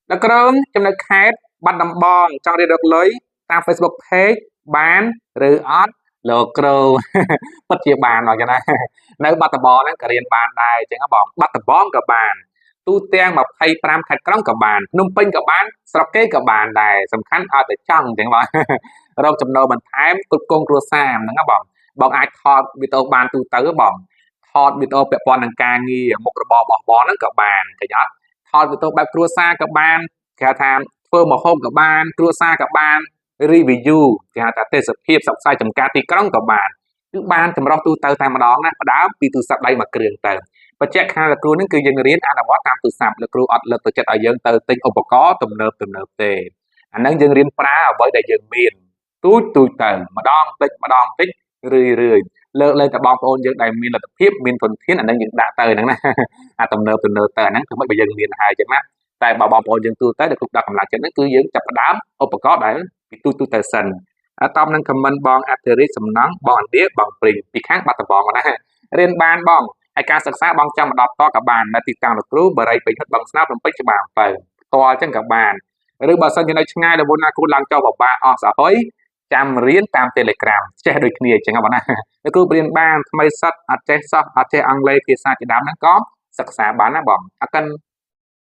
ដល់ក្រុមចំណុចខេត្តបាត់ដំបងចង់រៀនរកលុយតាម Facebook Page បានឬអត់លោកគ្រូ ពិតជាបានមកចឹងណានៅបាត់ដំបងហ្នឹងក៏រៀនបានដែរអញ្ចឹងបងបាត់ដំបងក៏បានទូទាំង25ខេត្តក្រុងក៏បានភ្នំពេញក៏បានស្រុកគេក៏បានដែរសំខាន់ឲ្យតែចង់អញ្ចឹងបងរកចំណូលបន្ថែមគ្រប់គ្រងគ្រួសារហ្នឹងបងបងអាចថតវីដេអូបានទូទៅបងថតវីដេអូពាក់ព័ន្ធនឹងការងារមុខរបររបស់បងហ្នឹងក៏បានឃើញអត់ថតវីដេអូបែបគ្រួសារក៏បានគេហៅថាធ្វើម្ហូបក៏បានគ្រួសារក៏បាន review គេហៅថាទេសភាពសិក្សាចំការទីក្រុងក៏បានគឺបានចម្រុះទូទៅតែម្ដងណាផ្ដើមពីទូរស័ព្ទដៃមួយគ្រឿងទៅបច្ចេកខាងលោកគ្រូនឹងគឺយើងរៀនអនុវត្តតាមទូរស័ព្ទលោកគ្រូអត់លើកទឹកចិត្តឲ្យយើងទៅទិញឧបករណ៍ទំនើបទំនើបទេអាហ្នឹងយើងរៀនប្រើអ្វីដែលយើងមានទូចទូចទៅម្ដងតិចម្ដងតិចរឿយរឿយលើកលែងតែបងប្អូនយើងដែលមានលទ្ធភាពមានធនធានអាហ្នឹងយើងដាក់ទៅហ្នឹងណាអាទំនើបទំនើបទៅអាហ្នឹងគឺមិនបើយើងមានហើយចឹងណាតែបើបងប្អូនយើងទូទៅដែលគ្រប់ដល់កម្លាំងចិត្តហ្នឹងគឺយើងចាប់ផ្ដើមឧបករណ៍ដែលពីទូចទូចទៅសិនតបនឹង comment បងអធិរាជសំណង់បងឥណ្ឌាបងព្រីងពីខាងបាត់ដំបងណារៀនបានបងហើយការសិក្សាបងចង់មកដល់តក៏បាននៅទីតាំងលោកគ្រូបរិយពេញហិតបងស្នាភ្នំពេញច្បារអំពៅផ្ទាល់ចឹងក៏បានឬបើសិនជានៅឆ្ងាយដល់វណាគ្រូឡើងចុះបបាអស់សហុយចាំរៀនតាម Telegram ចេះដូចគ្នាអញ្ចឹងបងណាលោកគ្រូរៀនបានថ្មីសិតអត់ចេះសោះអត់ចេះអង់គ្លេសភាសាជាដើមហ្នឹងក៏សិក្សាបានណាបងអរគុណ។